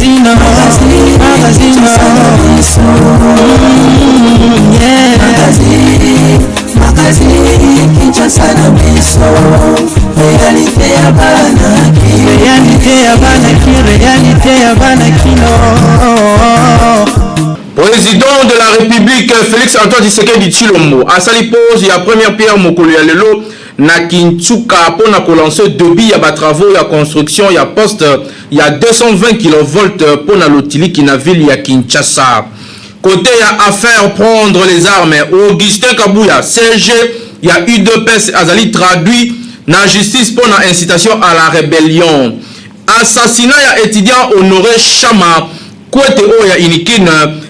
Magazine, magazine, yeah. Magazine, Kinshasa na biso, réalité ya bana Réalité ya bana ki, réalité ya bana kino. Président de la République Félix Antoine Tshisekedi Tshilombo asali pose ya première pierre mokolo ya lelo na Kinsuka mpona kolancer début ya batravaux ya construction ya poste ya 220 kV mpona lotiliki na ville ya Kinshasa. Côté ya affaire prendre les armes, Augustin Kabuya, SG ya UDPS, azali traduit na justice mpona incitation à la rébellion. Assassinat ya étudiant Honoré Chama Kwete oyo ya Unikin,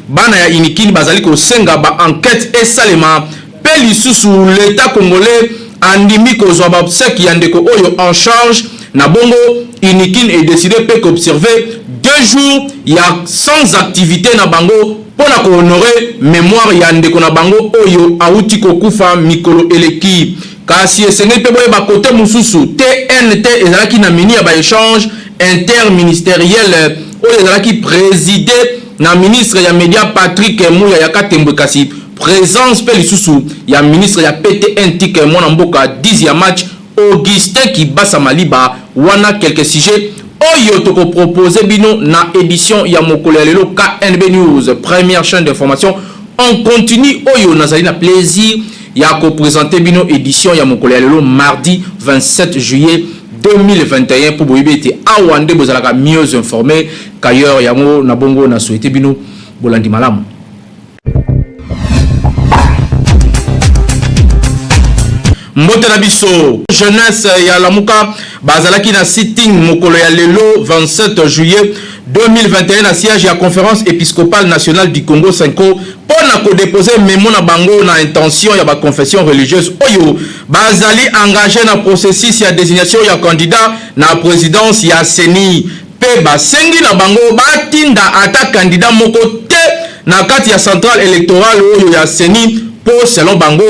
bana ya Unikin bazali kosenga ba enquête esalema mpe lisusu l'État congolais andimi kozwa baobsèques ya ndeko oyo en charge. Na bongo Unikin edécider mpe koobserver 2 jours ya sans activité na bango mpo na kohonorer mémoire ya ndeko na bango oyo awuti kokufa mikolo eleki. Kasi esengeli mpe boyeba kote mosusu, TNT ezalaki na mini ya baéchange interministériel oyo ezalaki présidé na ministre ya média Patrick Muyaya Katembwe, kasi présence mpe lisusu ya ministre ya PTNTIC, mwana mboka 10 ya match Augustin Kibasa Maliba. Wana quelques sujets oyo tokopropose bino na édition ya mokolo ya lelo. KNB News, première chaîne d'information en continu, oyo nazali na plaisir ya koprésenter bino édition ya mokolo ya lelo, mardi 27 juillet 2021, mpo boyebi ete awa nde bozalaka mieux informé qu'ailleurs. Yango na bongo na souhaite bino bolandi malamu. Mbote na biso jeunesse ya Lamuka. Bazalaki na sitting mokolo ya lelo 27 juillet 2021 na siège ya Conférence épiscopale nationale du Congo, CENCO, mpo na kodéposer mémo na bango na intention ya baconfession religieuse oyo bazali engagé na processus ya désignation ya candidat na présidence ya CENI, mpe basengi na bango batinda ata candidat moko te na kati ya centrale électorale oyo ya CENI, mpo selon bango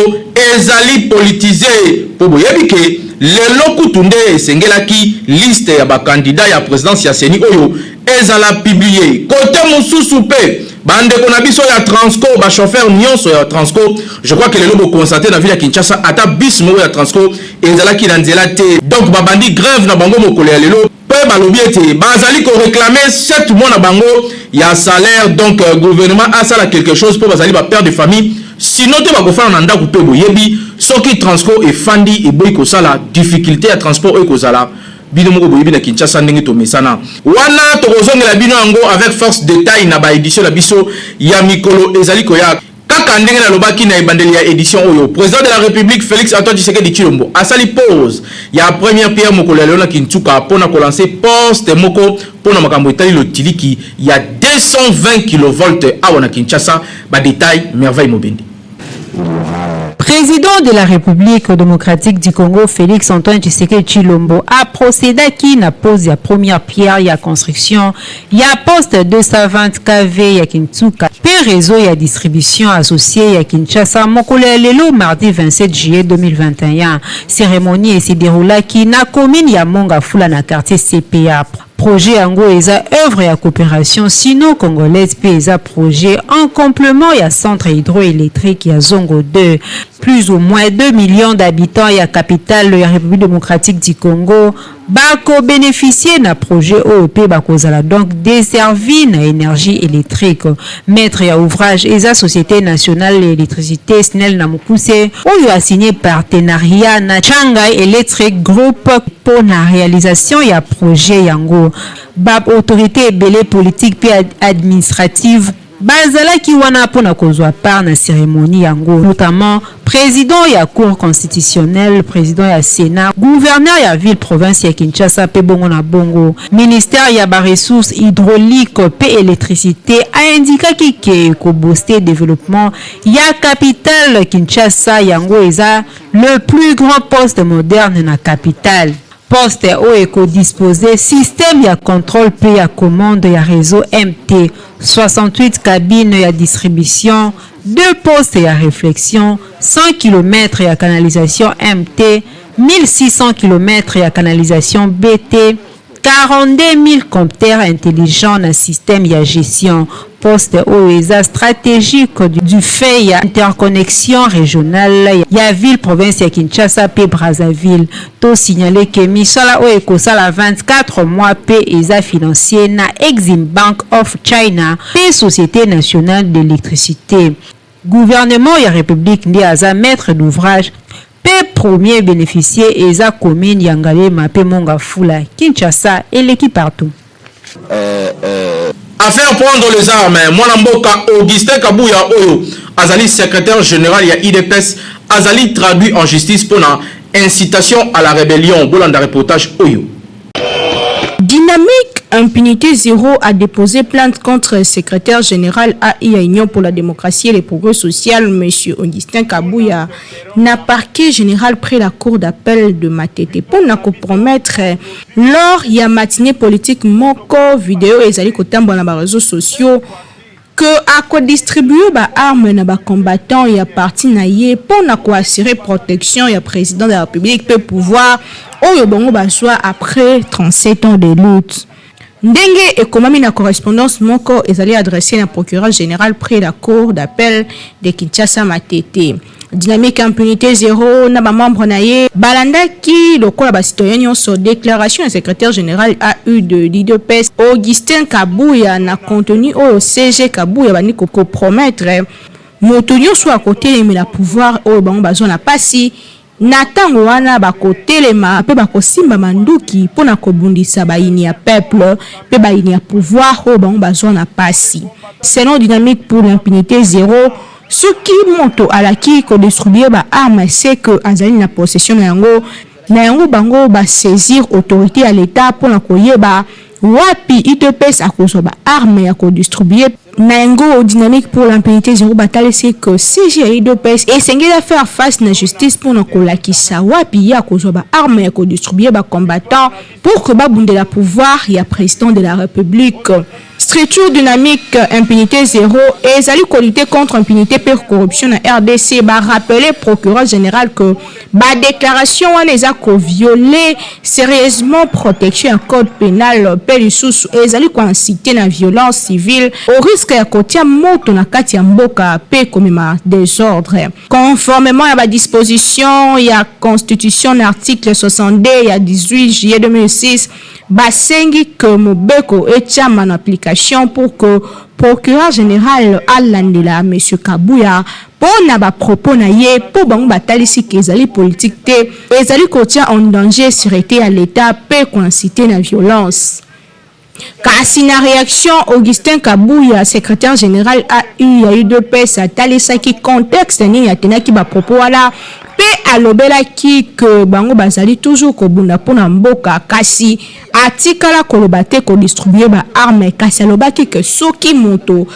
ezali politisé. Mpo boyebi ke lelo kutu nde esengelaki liste ya bacandidat ya présidence ya CENI oyo ezala publié. Kote mosusu mpe, bandeko na biso ya Transco, bachauffeur nyonso ya Transco, je crois que lelo boconstater na ville ya Kinshasa ata bus moko ya Transco ezalaki na nzela te. Donc babandi grève na bango mokolo ya lelo mpe balobi ete bazali koréclamer 7 mois na bango ya salaire. Donc gouvernement asala quelque chose mpo bazali bapère de famille, sinon te bakofanda na ndako. Mpe boyebi, soki Transco efandi, eboyi kosala, difficulté ya transport oyo ekozala, bino moko boyebi na Kinshasa ndenge tomesana wana. Tokozongela bino yango avec force détail na baédition na biso ya mikolo ezali koya. Kaka ndenge nalobaki na ebandeli ya édition oyo, président de la République Félix Antoine Tshisekedi Tshilombo asali pose ya première pierre mokolo ya lelo na Kinsuka mpona kolancer poste moko mpona makambo etali lotiliki ya 220 kV awa na Kinshasa. Badétail, Merveille Mobendi. Président de la République démocratique du Congo, Félix Antoine Tshisekedi Tshilombo, a procédé qui na pose ya première pierre ya construction ya poste 220 kV ya Kinsuka pe réseau ya distribution associé ya Kinshasa mokolo ya lelo mardi 27 juillet 2021. Cérémonie se déroulaki na commune ya Mont-Ngafula, na quartier CPA. Projet yango eza œuvre ya coopération sino-congolaise mpe eza projet en complément ya centre hydroélectrique ya Zongo 2. Plus ou moins 2 millions d'habitants ya capitale ya République démocratique du Congo bakobénéficier na projet oyo mpe bakozala donc desservi na énergie électrique. Maître ya ouvrage eza Société nationale d'électricité, SNEL na mokuse, oyo asigné partenariat na Shanghai Electric Group mpo na réalisation ya projet yango. Baautorité ebele politique mpe administrative bazalaki wana mpona kozwa part na cérémonie yango, notamment président ya Cour constitutionnelle, président ya Sénat, gouverneur ya ville province ya Kinshasa mpe bongo na bongo. Ministère ya baressources hydraulique mpe électricité aindikaki ke kobooster développement ya capitale Kinshasa. Yango eza le plus grand poste moderne na capitale, poste oyo ekodisposer système ya contrôle mpe ya commande ya réseau MT, 68 cabines ya distribution, 2 postes ya réflexion, 100 km ya canalisation MT, 1600 km ya canalisation BT. 42 000 compteurs intelligents na système ya gestion. Poste oyo eza stratégique du fait ya interconnexion régionale ya ville province ya Kinshasa mpe Brazzaville. Tosignale ke misala oyo ekosala 24 mois mpe eza financier na Exim Bank of China mpe Société nationale d'électricité. Gouvernement ya République nde aza maître d'ouvrage mpe premier bénéficiaire eza commune ya Ngaliema mpe Mont-Ngafula. Kinshasa eleki partout. Affaire prendre les armes, mwana mboka Augustin Kabuya oyo azali secrétaire général ya UDPS azali traduit en justice mpona incitation à la rébellion. Bolanda reportage oyo. Dynamique Impunité Zéro a déposé plainte contre le secrétaire général AI à Union pour la démocratie et le progrès social, M. Augustin Kabouya, na parquet général près la cour d'appel de Matete. Pour na compromettre lors ya matinée politique moko, vidéo ezali kotambola na réseaux sociaux que akodistribue ba arme na ba combattant ya parti na ye mpo na koassurer protection ya président de la République mpe pouvoir oyo bango bazwa après 37 ans de lutte. Ndenge ekomami na correspondance moko ezali adressé na procureur général près la cour d'appel de Kinshasa Matete, Dynamique Impunité Zéro na bamembre na ye balandaki lokola bacitoyen nyonso déclaration ya secrétaire général au de l'UDPS Augustin Kabuya. Na contenu oyo, SG Kabuya bandi kopromettre moto nyonso akotelemela pouvoir oyo bango bazwa na pasi, na ntango wana bakotelema mpe bakosimba manduki mpona kobundisa bayini ya peuple mpe bayini ya pouvoir oyo bango bazwa na pasi. Selon Dynamique pour l'Impunité Zéro, soki moto alaki kodistribue baarme, c'est que azali na possession na yango. Na yango bango basaisir autorité ya l'État mpona koyeba wapi UDPS akozwa baarme ya kodistribue. Na yango, Dynamique pour l'Impunité Zéro batalisi ke SG ya UDPS esengeli faire face na justice mpona kolakisa wapi ye akozwa baarme ya kodistribue bacombattant pour que babundela pouvoir ya président de la République. Structure Dynamique Impunité Zéro ezali kolutter contre impunité mpe corruption na RDC. Barappeler procureur général que badéclaration wana eza kovioler sérieusement protection ya code pénal mpe lisusu ezali koinciter na violence civile au risque ya kotia moto na kati ya mboka mpe komema désordre, conformément ya badisposition ya constitution na article 62 ya 18 juillet 2006. Basengi ke mobeko etiama na application pour que procureur général alandela monsieur Kabuya mpo na bapropos na ye, mpo bango batalisi ke ezali politique te, ezali kotia en danger sûreté ya l'État mpe koinciter na violence. Kasi na réaction, Augustin Kabuya, secrétaire général au ya UDPS, atalisaki contexte nini atenaki bapropos wana mpe alobelaki ke bango bazali toujours kobunda mpona mboka, kasi atikala koloba te kodistribue baarme. Kasi alobaki ke soki moto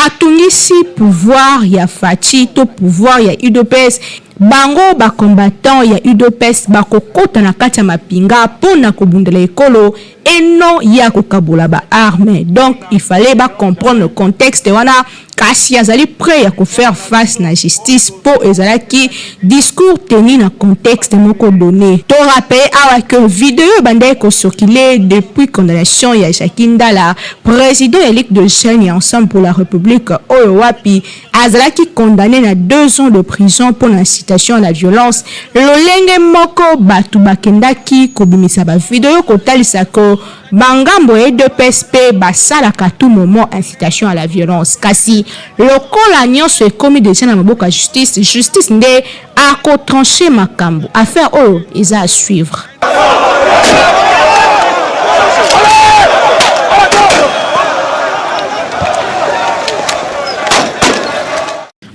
atungisi pouvoir ya Fatshi to pouvoir ya UDPS, bango bacombattant ya UDPS bakokɔta na kati ya mapinga mpona kobundela ekolo eno ya kokabola baarme. Donc il fallait bacomprendre le contexte wana. Kasi azali prêt ya kofaire face na justice mpo ezalaki discours tenu na contexte moko donné. To rappeler awa ke video ebandaki kocirculer depuis condamnation ya Jacky Ndala, président ya Ligue de jeunes ya Ensemble pour la République, oyo wapi azalaki condamné na 2 ans de prison mpo na incitation à la violence. Lolenge moko bato bakendaki kobimisa bavideo kotalisa ke bangambo ya UDPS mpe basalaka tout moment incitation à la violence. Kasi lokola nyonso ekomi deja na maboko ya justice, justice nde akotranche makambo. Affaire oyo eza à suivre.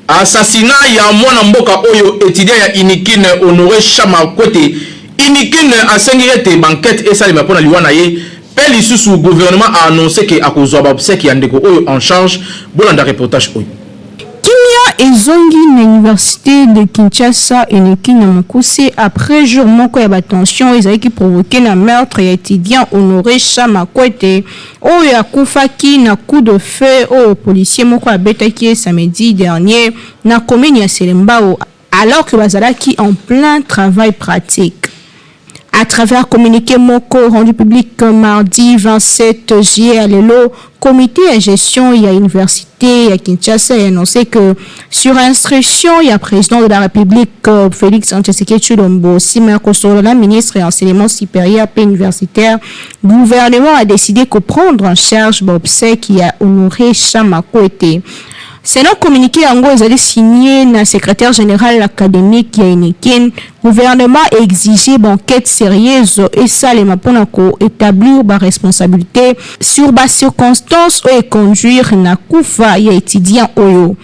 Assassinat ya mwana mboka oyo étudiant ya Unikin, Honoré Shama Kwete. Unikin asengi ete baenquête esalema mpona liwa na ye mpe lisusu gouvernement a annoncé ke akozwa baobsèques ya ndeko oyo en charge. Bolanda reportage oyo. Kimia ezongi na université de Kinshasa, Unikin na mokuse, après jour moko ya batension ezalaki provoqué na meurtre ya étudiant Honoré Shama Kwete oyo akufaki na coup de feu oyo policier moko abetaki ye samedi dernier na commune ya Selembao alors que bazalaki en plein travail pratique. À travers communiqué moko rendu public mardi 27 juillet ya lelo, comité ya gestion ya université ya Kinshasa a annoncé que sur instruction ya président de la République Félix Tshisekedi Tshilombo, nsima ya kosolola na ministre ya enseignement supérieur pe universitaire, gouvernement a décidé ko prendre en charge ba obsèques ya Honoré Chama Kwete. Selon communiqué yango ezali signé na secrétaire général académique ya Unikin, gouvernement exige ba enquête sérieuse esalema mpona ko établir ba responsabilité sur ba circonstances oyo econduire na kufa ya étudiant oyo.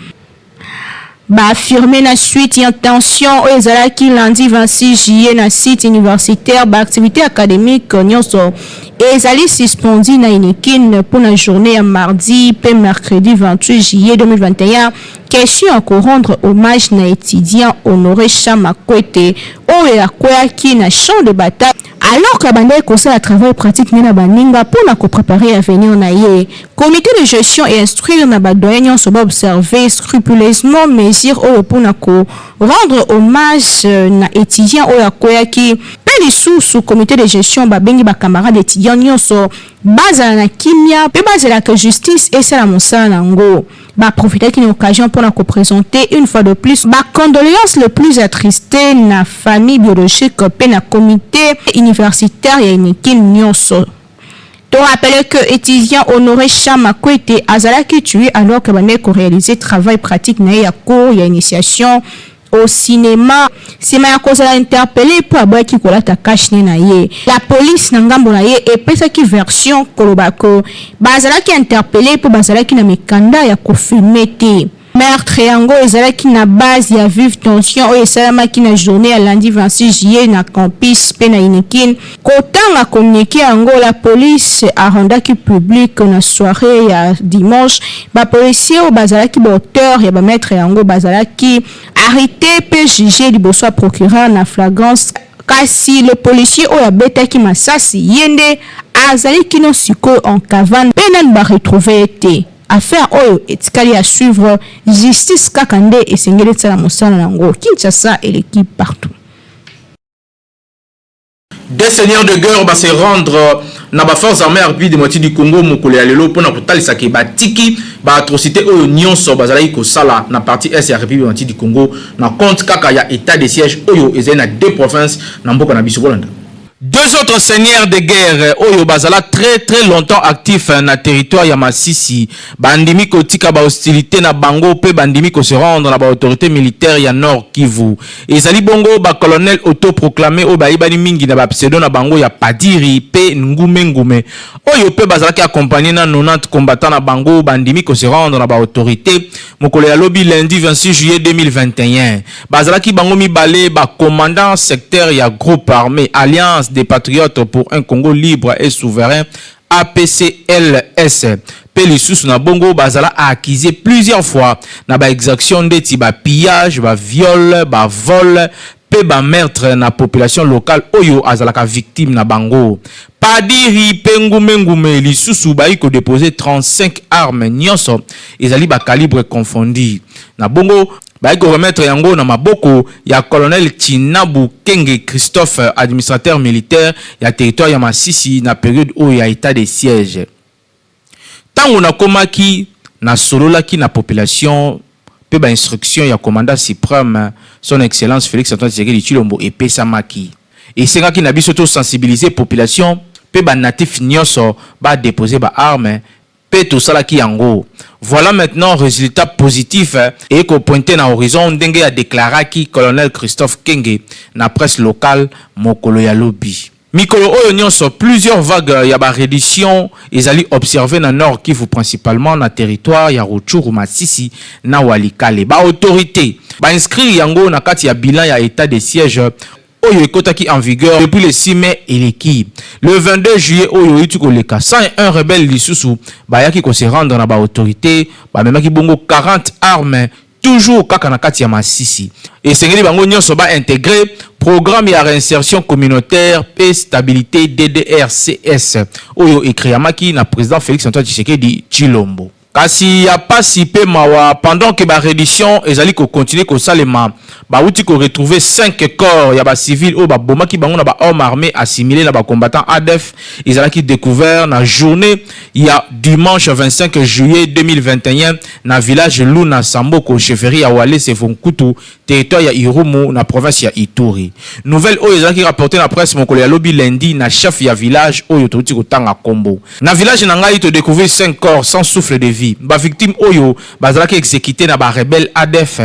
Ba affirme na suite ya tension oyo ezalaki lundi 26 juillet na site universitaire, ba activité académique nyonso ezali suspendu na Unikin mpona journée ya mardi mpe mercredi 28 juillet 2021, question ya korendre hommage na étudiant Honoré Chama Kwete oyo akweyaki na champ de bataille alors que abandaki kosala travail pratique nde na baninga mpona kopréparer avenir na ye. Comité de gestion e instruire na badoyen nyonso baobserve scrupuleusement mesure oyo mpona korendre hommage na étudiant oyo akweyaki. Mpe lisusu, comité de gestion babengi bacamarade étudiant nyonso bazala na kimia mpe bazelaka justice esala mosala na yango. Baprofitaki na occasion mpona koprésenter une fois de plus bacondoléance le plus attristé na famille biologique mpe na comité universitaire ya Unikin nyonso. To rappeler que étudiant Honoré Chama Kwete azalaki tué alors que bandaki koréaliser travail pratique na ye ya cours ya initiation au cinéma, nsima ya kozala interpellé mpo aboyaki kolata cache-nez na ye. La police na ngambo na ye epesaki version koloba ko bazalaki interpellé mpo bazalaki na mikanda ya kofilmer te. Meurtre yango ezalaki na base ya vive tension oyo esalamaki na journée ya lundi 26 juillet na campus mpe na Unikin. Kotanga communiqué yango la police arendaki public na soirée ya dimanche, bapolisier oyo bazalaki baauteur ya bameurtre yango bazalaki arrêté mpe jugé liboso ya procureur na flagrance, kasi le policier oyo abetaki masasi, ye nde azali kino sikoyo en cavane mpe nani baretrouve ye te. Affaire oyo etikali ya suivre, justice kaka nde esengeli esala mosala yango. Kinshasa eleki partout. Des seigneurs de guerre ba se rendre na baforce armée ya République démocratique du Congo mokolo ya lelo mpona kotalisaka batiki baatrocité oyo nyonso bazalaki kosala na partie est ya République démocratique du Congo, na compte kaka ya état de siège oyo ezali na deux provinces na mboka na biso. Kolanda deux autres seigneurs de guerre oyo bazala très très longtemps actifs na territoire ya Masisi, bandimi kotika bahostilité na bango mpe bandimi kose rendre na baautorité militaire ya Nord Kivu. Ezali bongo bacolonel autoproclamé oyo bayebani mingi na bapseudo na bango ya Padiri mpe Ngume-Ngume, oyo mpe bazalaki accompagné na 90 combattant na bango. Bandimi kose rendre na baautorité mokolo ya lobi lundi 26 juillet 2021. Bazalaki bango mibale bacommandant secteur ya groupe armé Alliance des patriotes pour un Congo libre et souverain, APCLS, mpe lisusu na bongo bazala accusé plusieurs fois na baexaction ndeti bapillage, baviol, bavol mpe bameurtre na population locale oyo azalaka victime na bango. Padiri mpe Ngumengume lisusu bayi kodepose 35 armes, nyonso ezali bacalibre confondi. Na bongo bayi koremettre yango na maboko ya colonel Chinabu Kenge Christophe, administrateur militaire ya territoire ya Masisi na période oyo ya état de siège. Ntango nakomaki, nasololaki na population mpe bainstruction ya commandant suprême, Son Excellence Félix Antoine Tshisekedi Tshilombo, epesamaki, esengaki na biso tosensibiliser population mpe banatif nyonso badepose baarme, mpe tosalaki yango. Voilà maintenant résultat positif ekopointe na horizon, ndenge adeklaraki colonel Christophe Kenge na presse locale mokolo ya lobi. Mikolo oyo nyonso, plusieurs vagues ya bareddition ezali observé na Nord Kivu, principalement na territoire ya Rutshuru, Masisi na Walikale. Baautorité bainscrire yango na kati ya bilan ya état de siège oyo ekotaki en vigueur depuis le 6 mai eleki. Le 22 juillet oyo euti koleka, 101 rebelle lisusu bayaki kose rendre na baautorité, bamemaki bongo 40 armes, toujours kaka na kati ya Masisi. Esengeli bango nyonso baintégrer programme ya réinsertion communautaire mpe stabilité, DDRCS, oyo ecréamaki na président Félix Antoine Tshisekedi Tshilombo. Kasi ya pasi pe mawa, pendant que ba reddition ezali ko continuer kosalema, bawuti ko retrouver 5 corps ya ba civils oyo babomaki bango na ba hommes armes assimiles na ba combattants ADF ezalaki decouvert na journee ya dimanche 25 juillet 2021 na village Luna Samboko, chefferie ya Walese Vonkutu, territoire ya Irumu na province ya Ituri. Nouvelle oyo ezalaki rapportee na presse mokolo ya lobi lundi na chef ya village oyo towuti kotanga kombo. Na village na ngai to decouvrir 5 corps sans souffle de vie. Ba victimes oyo bazalaki executes na ba rebelles adf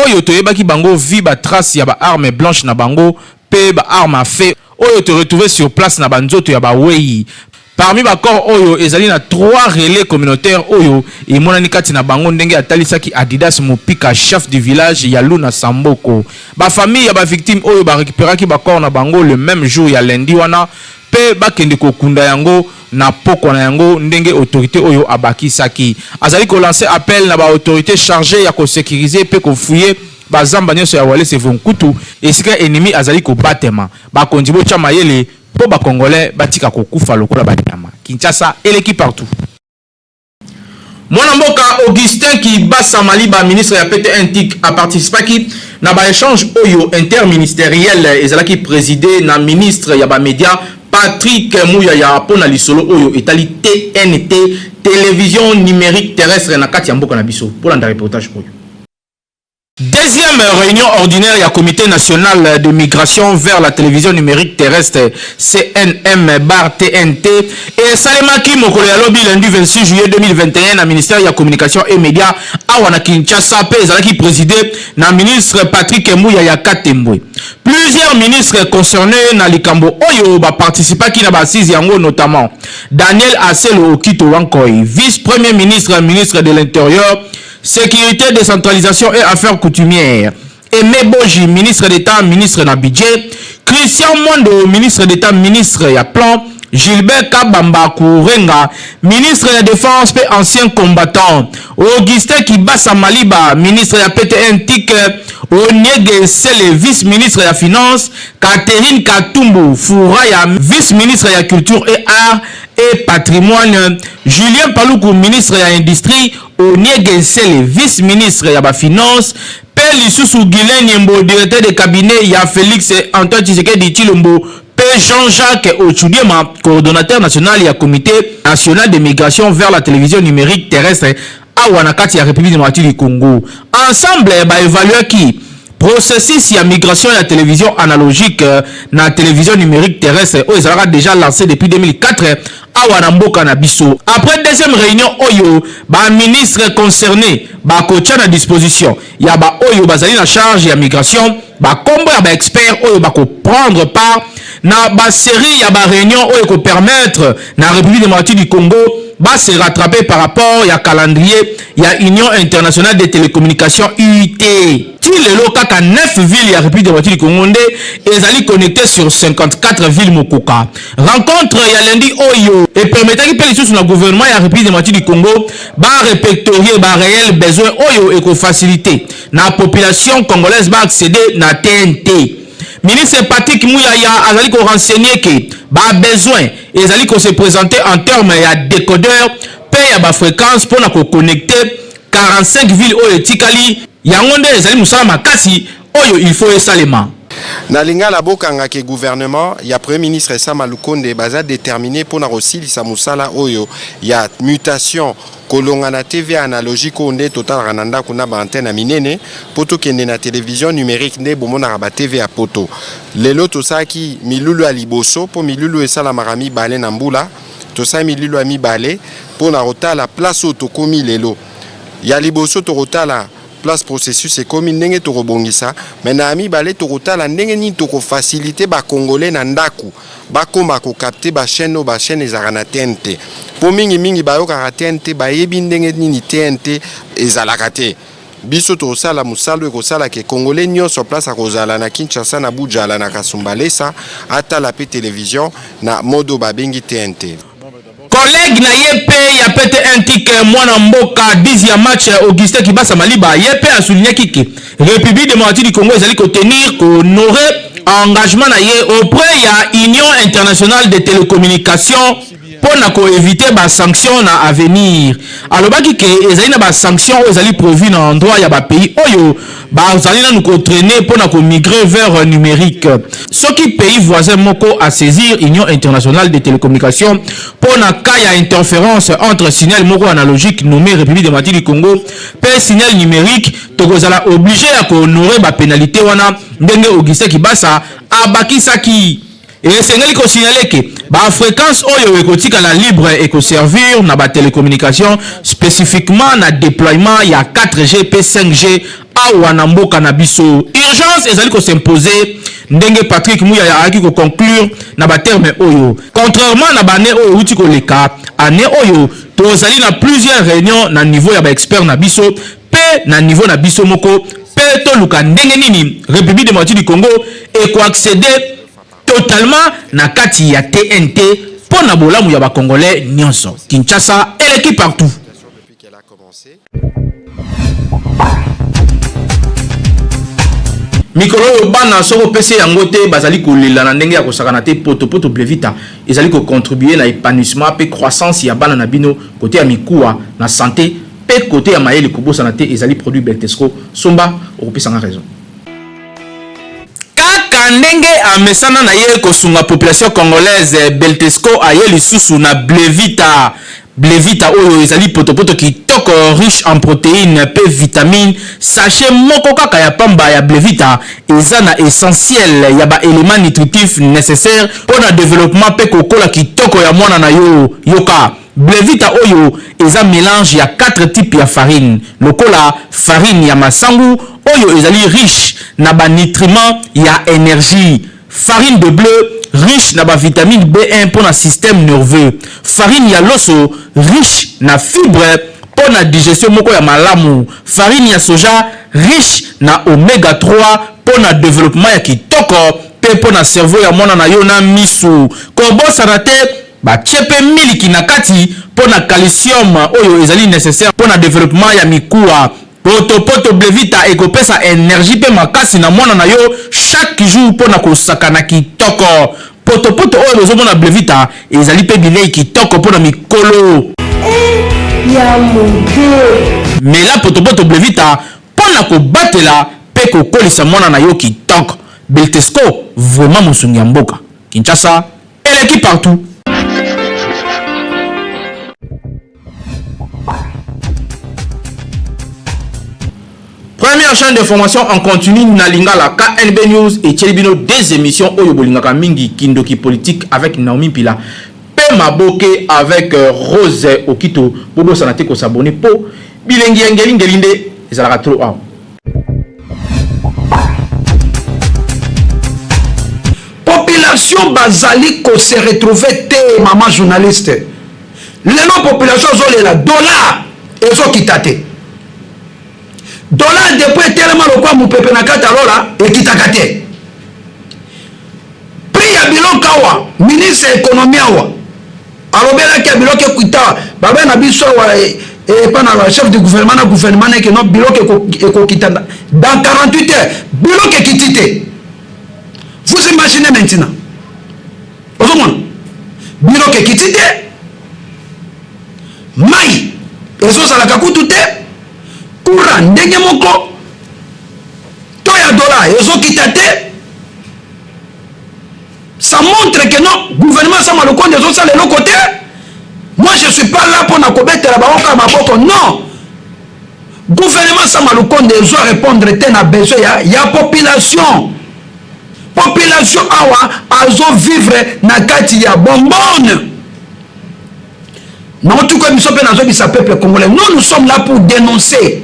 oyo toyebaki bango vu ba traces ya ba armes blanches na bango pe ba armes à feu oyo to retrouver sur place na ba nzoto ya ba weyi. Parmi ba corps oyo ezali na 3 relais communautaires oyo emonani kati na bango ndenge atalisaki Adidas Mupika chef du village ya Luna Samboko. Ba familles ya ba victimes oyo ba recuperaki ba corps na bango le meme jour ya lundi wana mpe bakende kokunda yango na pokwa na yango ndenge autorite oyo abakisaki. Azali ko lancer appel na ba autorites chargees ya ko securiser mpe ko fouiller ba zamba nionso ya Walese Vonkutu esika ennemi azali kobatema. Bakonzi botia mayele mpo ba congolais batika kokufa lokola ba nyama. Kinshasa eleki partout. Mwana mboka Augustin Kibasa Maliba, ministre ya PTNTIC, a participaki na ba echanges oyo interministeriel ezalaki preside na ministre ya ba medias Patrick Muyaya mpo na lisolo oyo etali TNT, Television numerique terrestre na kati ya mboka na biso. Bolanda reportage oyo. Deuxième reunion ordinaire ya Comite national de migration vers la television numerique terrestre, CNM barre TNT, esalemaki mokolo ya lobi lundi 26 juillet 2021 na ministère ya Communication et Medias awa na Kinshasa mpe ezalaki preside na ministre Patrick Muyaya Katembwe. Plusieurs ministres concernés na likambo oyo ba participaki na ba assises yango notamment Daniel Aselo Okito Wankoy, vice-premier ministre, ministre de l'Intérieur, Securite, decentralisation et affaires coutumières, Aime Boji, ministre d'Etat, ministre na budget, Christian Mwando, ministre d'Etat, ministre ya plan, Gilbert Kabamba Kurenga, ministre ya Defense mpe ancien combattant, Augustin Kibasa Maliba, ministre ya PTN tic, Oniege Nsele, vice-ministre ya Finance, Catherine Katumbu Furaya, vice-ministre ya Culture et Arts et Patrimoine, Julien Paluku, ministre ya Industrie, Oniege Nsele, vice-ministre ya ba Finances, mpe lisusu Guylain Nyembo, directeur de cabinet ya Felix Antoine Tshisekedi Tshilombo mpe Jean-Jacques Otshudiema, coordonnateur national ya Comite national de migration vers la television numerique terrestre awa na kati ya Republique democratique du Congo. Ensemble, ba evaluaki processus ya migration ya television analogique na television numerique terrestre oyo ezalaka dejà lance depuis 2004 awa na mboka na biso. Après deuxième reunion oyo, ba ministres concernes bakotia na disposition ya ba oyo bazali na charge ya migration ba kombo ya ba experts oyo bako prendre part na ba serie ya ba reunions oyo eko permettre na Republique democratique du Congo ba se rattraper par rapport ya calendrier ya Union internationale des telecommunications, UIT. Ti lelo kaka 9 villes ya Republique democratique du Congo nde ezali connectees sur 54 villes mokoka. Rencontre ya lundi oyo e permettaki mpe lisusu na gouvernement ya Republique democratique du Congo ba repectorier ba reels besoins oyo eko faciliter na population congolaise ba acceder na TNT. Ministre Patrick Muyaya azali ko renseigner que ba besoins ezali ko se presenter en termes ya decodeur mpe ya ba frequences mpo na ko connecter 45 villes oyo etikali. Yango nde ezali mosala makasi oyo il faut esalema. Na lingala bokanga ke gouvernement ya premier ministre Sama Lukonde baza determine pona kosilisa mosala oyo ya mutation kolonga na TV analogique oyo nde totalaka na ndako na ba antenne ya minene po tokende na television numerique nde bomonaka ba TV ya poto. Lelo tosalaki milulu ya liboso po milulu esalamaka mibale na mbula, tosali milulu ya mibale pona kotala place oyo tokomi lelo. Ya liboso tokotala place processus ekomi ndenge tokobongisa, mais na ya mibale tokotala ndenge nini toko faciliter ba congolais na ndaku bakoma ko capter ba chaines oyo ba chaines ezalaka na TNT po mingi mingi bayokaka TNT bayebi ndenge nini TNT ezalaka te. Biso tokosala mosala oyo ekosala ke congolais nionso place akozala na Kinshasa, na Budjala, na Kasumbalesa atala pe television na mode oyo babengi TNT. Collègue na ye mpe ya PTNTIC, mwana mboka 10 ya match Augustin Kibasa Maliba, ye mpe a soulignaki que Republique democratique du Congo ezali ko tenir, ko honorer engagement na ye auprès ya Union internationale de telecommunications. mpo na ko eviter ba sanctions na avenir. Alobaki ke ezali na ba sanctions oyo ezali prevues na endroit ya ba pays oyo bazali nanu ko trainer mpo na ko migrer vers numerique. Soki pays voisin moko a saisir Union internationale de telecommunications mpo na cas ya interference entre signal moko analogique nomme Republique democratique du Congo mpe signal numerique, tokozala oblige ya ko honorer ba penalites wana, ndenge Augustin Kibasa abakisaki. Esengeli ko signaler que ba frequences oyo ekotikala libre eko servir na ba telecommunications specifiquement na deploiement ya 4G mpe 5G awa na mboka na biso. Urgence ezali ko s'imposer ndenge Patrick Muyaya ayaki ko conclure na ba termes oyo, Contrairement na ba annees oyo ewuti koleka, annee oyo tozali na plusieurs reunions na niveau ya ba experts na biso mpe na niveau na biso moko mpe toluka ndenge nini Republique democratique du Congo eko acceder totalement na kati ya TNT mpo na bolamu ya ba Congolais nionso. Kinshasa eleki partout. Mikolo oyo bana soki opesi ye yango te bazali kolela na ndenge ya kosakana te potopoto Blevita ezali ko contribuer na epanouissement pe croissance ya bana na bino cote ya mikuwa na sante pe cote ya mayele kobosana te ezali produit Beltesco somba okopesa nga raison. Kaka ndenge amesana na ye kosunga population congolaise, Beltesco aye lisusu na Blevita. Blevita oyo ezali potopoto kitoko riche en proteines pe vitamines. Sachet moko kaka ya pamba ya Blevita eza na essentiel ya ba elements nutritifs necessaires pona developpement pe kokola kitoko ya mwana na yo. Yoka! Blevita oyo eza melange ya 4 types ya farine lokola farine ya masangu oyo ezali riche na ba nutriments ya energie, farine de ble riche na ba vitamines B1 pona système nerveux, farine ya loso riche na fibre pona digestion moko ya malamu, farine ya soja riche na omega 3 pona developpement ya kitoko pe pona cerveau ya mwana na yo na misu. Kobosana te Batie pe miliki na kati po na calcium oyo ezali necessaire po na developpement ya mikuwa. Poto poto Blevita ekopesa energie pe makasi na mwana na yo chaque jour po na kosakana kitoko. Poto poto oyo bozomona Blevita ezali pe bilei kitoko po na mikolo. Eh ya mude. Mela poto poto Blevita po na kobatela pe kokolisa mwana na yo kitoko. Beltesco vraiment mosungi ya mboka. Kinshasa eleki partout. Première chaîne de formation en continu na Lingala KNB News etieli bino des émissions oyo bolingaka mingi kindoki politique avec Naomi Mpila pe maboke avec euh, Rose Okito bobosana te ko s'abonner po bilengi ya ngeli ngeli nde ezalaka trop awa. Population bazali ko se retrouver te maman journaliste. Lelo population azolela dollar ezokita te. Dollar depuis etelema lokola mopepe na kati ya lola ekitaka te. Prix ya biloko awa ministre ya economie awa alobelaki ya biloko ekita babe na biso awa epa na chef du gouvernement na gouvernement na ke non biloko ekokita dans 48 heures biloko ekiti te. Vous imaginez maintenant. Ozomona biloko ekiti te, mai ezozalaka kutu te, courant ndenge moko, to ya dollar ezokita te. Ça montre que non, gouvernement Sama Lukonde ezosala eloko te. Moi je suis pas là pona kobetela bango kaka maboko, non. Gouvernement Sama Lukonde ezo répondre te na besoin ya, ya population. Population awa azo vivre na kati ya bonbonne. Naotuka biso pe nazobisa peuple congolais. Nous nous sommes là pour dénoncer.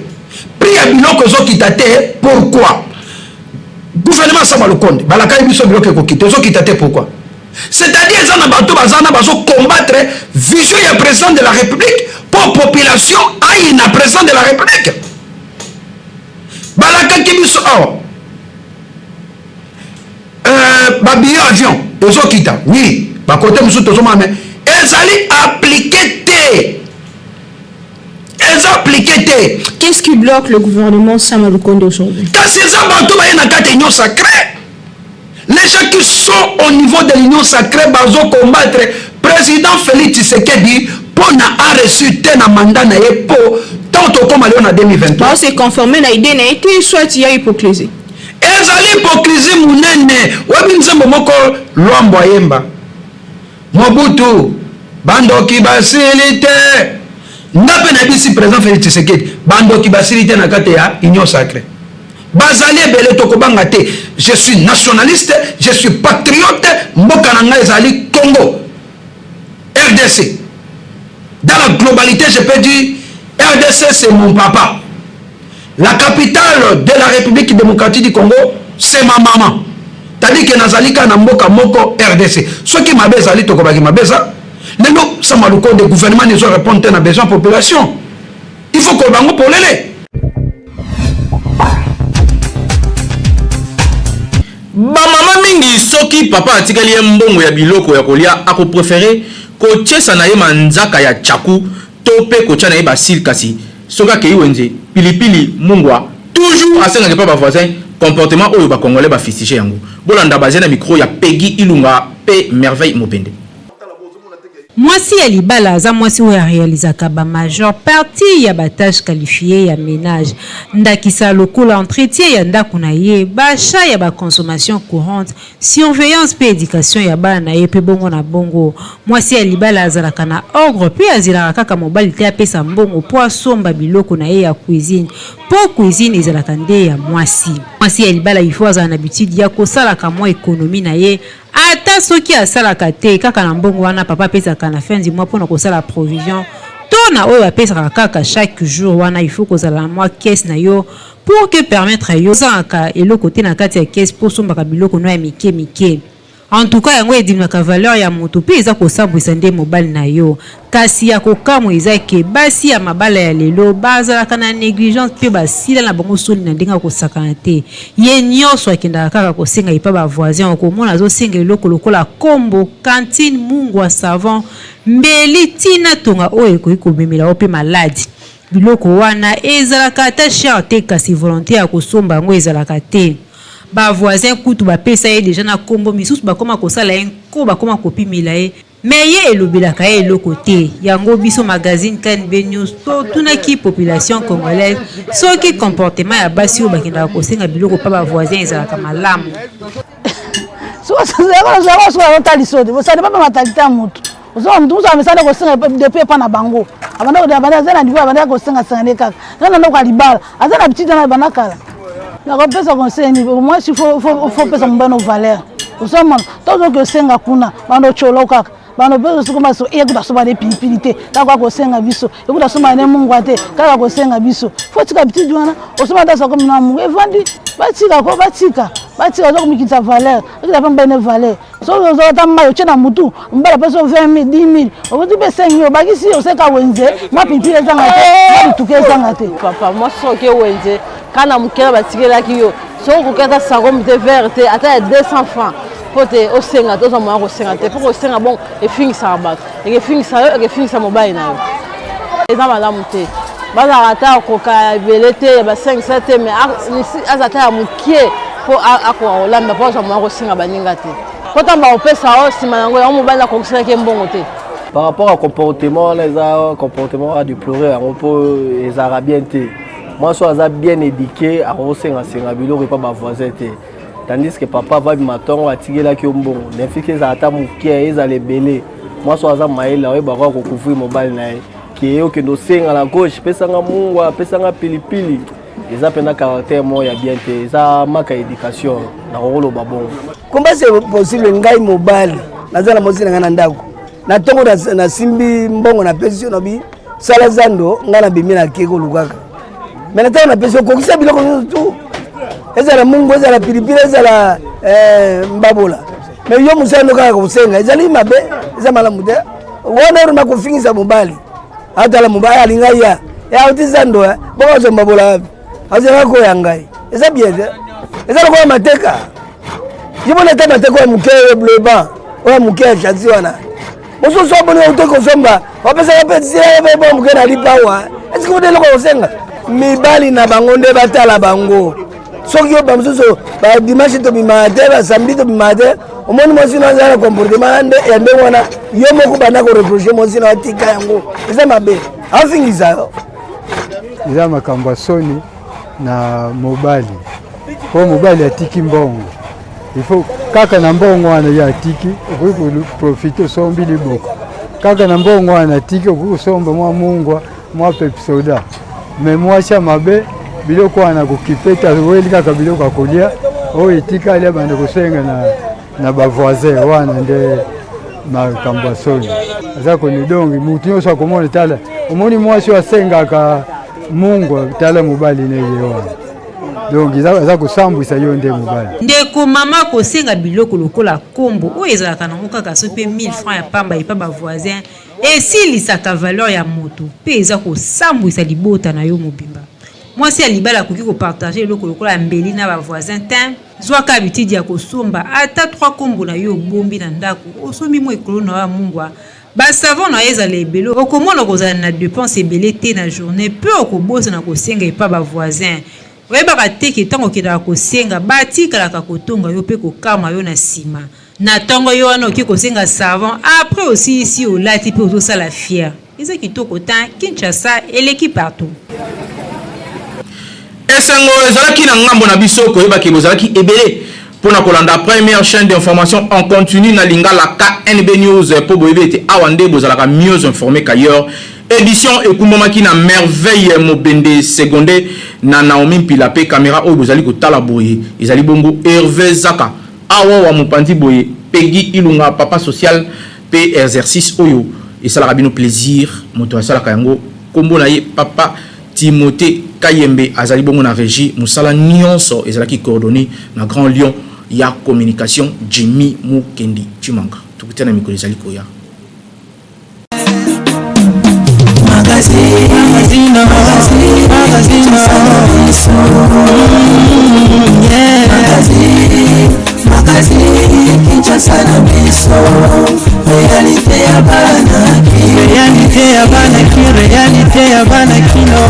Prix ya biloko ezokita te pourquoi? Gouvernement Sama Lukonde balakaki biso biloko ekokita ezokita te pourquoi? C'est-à-dire eza na bato baza na bazo combattre vision ya président de la République po population ayina président de la République. Balakaki biso awa euh, ba billet avion ezokita oui bakote mosusu tozomona mais ezali appliqué te eza appliqué te. Qu'est-ce qui bloque le gouvernement Sama Lukonde aujourd'hui? Kasi eza bato baye na kati ya union sacrée. Les gens qui sont au niveau de l'union sacrée bazo combattre Président Félix Tshisekedi mpo na a reçu te na mandat na ye, mpo ntango tokóma lelo na 2023, Bao se conformer na idée na ye te, soit ya hypocrisie. Ezali hypocrisie monene. Oyebi nzembo moko Lwambo ayemba, "Mobutu, bandoki basili te"? Nga mpe nayebisi président Félix Tshisekedi, bandoki basili te na kati ya Union sacrée, bazali ebele. Tokobanga te. Je suis nationaliste, je suis patriote. Mboka na ngai ezali Congo RDC. Dans la globalité, je peux dire RDC, c'est mon papa. La capitale de la République démocratique du Congo, c'est ma maman. C'est-à-dire que nazali kaka na mboka moko, RDC. Soki mabe ezali, tokobaki mabe eza. Lelo Sama Lukonde, gouvernement ezo répondre te na besoin population. Il faut koloba yango polele. Bamama mingi, soki papa atikali ye mbongo ya biloko ya kolia, akopréférer kotiesa na ye manzaka ya tchaku to mpe kotia na ye basile. Kasi soki akei wenze, pilipili, mungwa, toujours asengaki mpa bavoisin. Comportement oyo, bacongolais bafustige yango. Bolanda baze na micro ya Pegi Ilunga mpe Merveille Mopende. Mwasi ya libala aza mwasi oyo arealizaka bamajeure partie ya batâches qualifiées ya ménage, ndakisa lokola entretien ya ndako na ye, baachat ya baconsommation courante, surveillance mpe éducation ya bana na ye, mpe bongo na bongo. Mwasi ya libala azalaka na ordre mpe azelaka kaka mobali te apesa mbongo mpo asomba biloko na ye ya cuisine, mpo cuisine ezalaka nde ya mwasi. Mwasi ya libala, il faut azala na habitude ya kosalaka mwa économie na ye, ata soki asalaka te, kaka na mbongo wana papa apesaka na fin du mois mpona kosala provision, to na oyo apesaka kaka chaque jour wana. Il faut kozala na mwa caisse na yo pour que permettre yo ozangaka eloko te na kati ya caisse, mpo osombaka biloko no ya mike mike. En tout cas, yango edimaka valeur ya moto mpe eza kosambwisa nde mobali na yo. Kasi ya kokamwa eza ke basi ya mabala ya lelo bazalaka na négligence mpe basila na bango soni na ndenge ya kosakana te. Ye nyonso akendaka kaka kosenga epa bavoisin. Okomona azosenga eloko lokola kombo, cantine, mungwa, savon, mbeli, ntina tonga oyo ekoki komemela yo mpe maladi. Biloko wana ezalaka ata cher te, kasi volonté ya kosomba yango ezalaka te. Bavoisin kutu bapesa ye deja na nkombo misusu, bakóma kosala ye nko, bakóma kopimela ye, me ye elobelaka ye eloko te. Yango biso magazine KNB News totunaki population congolaise soki comportement ya basi oyo bakendaka kosenga biloko mpa bavoisin ezalaka malamu. Otali te, bosali pa mentalité ya motu. Ozonga motu mosu amesana kosenga depuis epa na bango, abanda aza na niveau, abandaka kosengasenga nde kaka nga na ndako ya libala, aza na habitude wana banda kala. Nakopesa conseil nini? Mwasi, faut pesa mobali no valeur. Ozomona, tozoki osenga kuna, bando otyolo kaka, bando mpe sokoma so ekuta somba ne pilipili te, kaka kosenga biso, ekuta somba ne mungwa te, kaka kosenga biso. Faut tika habitude wana. Osomba ata sakomi na mungu evandi, batika ko, batika, batika. Oza komikitisa valeur, okita mpe mobali ne valeur. Soki ozwa ata mai, otie na mutu, mobali apesi 20 000, 10 000, okoti mpe 5 000, obakisi, oseka wenze, mwa pilipili ezanga te, mwa bituka ezanga te. Papa mwasi, soki wenze kana mokela batikelaki yo, soki okoki ata sakombi te, verre te, ata ya 200 francs, mpo te osenga te, ozwa moya kosenga te. Mpo kosenga bon efingisaka bato, ekefingisa yo, ekefingisa mobali na yo, eza malamu te. Bazalaka ata koka ebele te ya ba 500 te, mais aza ata ya mokie mpo akoka kolamba, mpo azwa moya kosenga baninga te, mpo ntango bakopesa o nsima yango, yango mobali akokiselaki ye mbongo te. Par rapport à comportement wana, eza comportement à déplorer yango, mpo ezalaka bien te. Mwasi oyo aza bien éduqué akosengasenga biloko epa bavoisin te, tandis que papa avabima ntongo, atikelaki yo mbongo, nefiki ezala ata moke, ezala ebele. Mwasi oyo aza mayele ayebaka kocouvrir mobali na ye. Ke okende osenga na gauche, pesanga mungwa, pesanga pilipili, eza mpenza caractère moko ya bien te, eza maka éducation, nakokoloba bongo. Comment c'est possible? Ngai mobali, naza na mwasi na ngai na ndako, na ntongo nasimbi mbongo, napesi yo, nabi sala zando, ngai nabimi, nake kolukaka. Me na ntango napesi, okokisa biloko nyonso tu, ezala mungu, ezala pilipili, ezala mbabola. Me yo mosala ndo kaka kosenga, ezali mabe, eza malamu te. Wana orima kofingisa mobali. Atala, mobali alinga ya auti zando, bongo azwa mbabola wapi? Azwaka koya ngai, eza bien te. Eza lokola mateka. Yo mona ata mateka oyo moke, oyo bleban, oyo moke ya chansi wana, mosusu aboni auti kosomba, bapesaka mpe bo moke na lipa awa. Eske kuta eloko kosenga? Mibali na bango nde batala bango. Soki yo bamosusu badimanche tobimaka te, basamedi tobimaka te, omoni mwasi no aza na comportement ya ndenge wana, yo moko banda koreproche mwasi no atika yango, eza mabe, afingisa yo. Eza makambo ya soni na mobali, mpo mobali atiki mbongo, il faut kaka na mbongo wana ye atiki, okoki koprofite osombi liboko kaka na mbongo wana atiki, okoki kosomba mwa mungwa, mwa pepsoda. Me mwasi ya mabe, biloko wana kokipe te, aweli kaka biloko ya kolia oyo etikali, abanda kosenga na bavoisin wana. Nde makambo ya soni aza konidongi. Motu nyonso akomona, tala, omoni mwasi oyo asengaka mungwa, tala mobali ne ye wana. Donc aza kosambwisa yo nde mobali. Ndeko mama, kosenga biloko lokola nkombo oyo ezalaka nango kaka so mpe 1000 francs ya pamba epa bavoisin, esilisaka valeur ya moto mpe eza kosambwisa libota na yo mobimba. Mwasi ya libala akoki kopartage eloko lokola mbeli na bavoisin te. Zwaka habitude ya kosomba ata 3 kombo na yo, obombi na ndako, osombi mwa ekolo na yo ya mungwa, basavon na yo ezala ebele, okomona okozala na dépense ebele te na journée mpe okobosana kosenga epa bavoisin. Oyebaka te ke ntango okendaka kosenga, batikalaka kotonga yo mpe kokama yo na nsima. Na ntongo yo wana oki kosenga savon, après osilisi, olati mpe ozosala fier, eza kitoko te. Kinshasa eleki partout. Esengo ezalaki na ngambo na biso koyebaki bozalaki ebele mpona kolanda première chaîne d'information en continu na lingala, KNB News, mpo boyebi ete awa nde bozalaka mieux informé qu'ailleurs. Édition ekumbamaki na Merveille Mobende, seconde na Naomi Mpila, mpe caméra oyo bozali kotala boye ezali bongo Hervé Zaka. Awa wa mopanzi boye Pegi Ilunga, papa social. Mpe exercice oyo esalaka bino plaisir, moto asalaka yango nkombo na ye papa Timothée Kayembe, azali bongo na régie. Mosala nyonso ezalaki coordonné na Grand Lion ya communication, Jimmy Mukendi Chimanga. Tokutana mikolo ezali koya. Magazine, magazine, magazine, magazine, magazine, Kinshasa na biso, réalité ya bana. Réalité ya bana ki, réalité ya bana kino.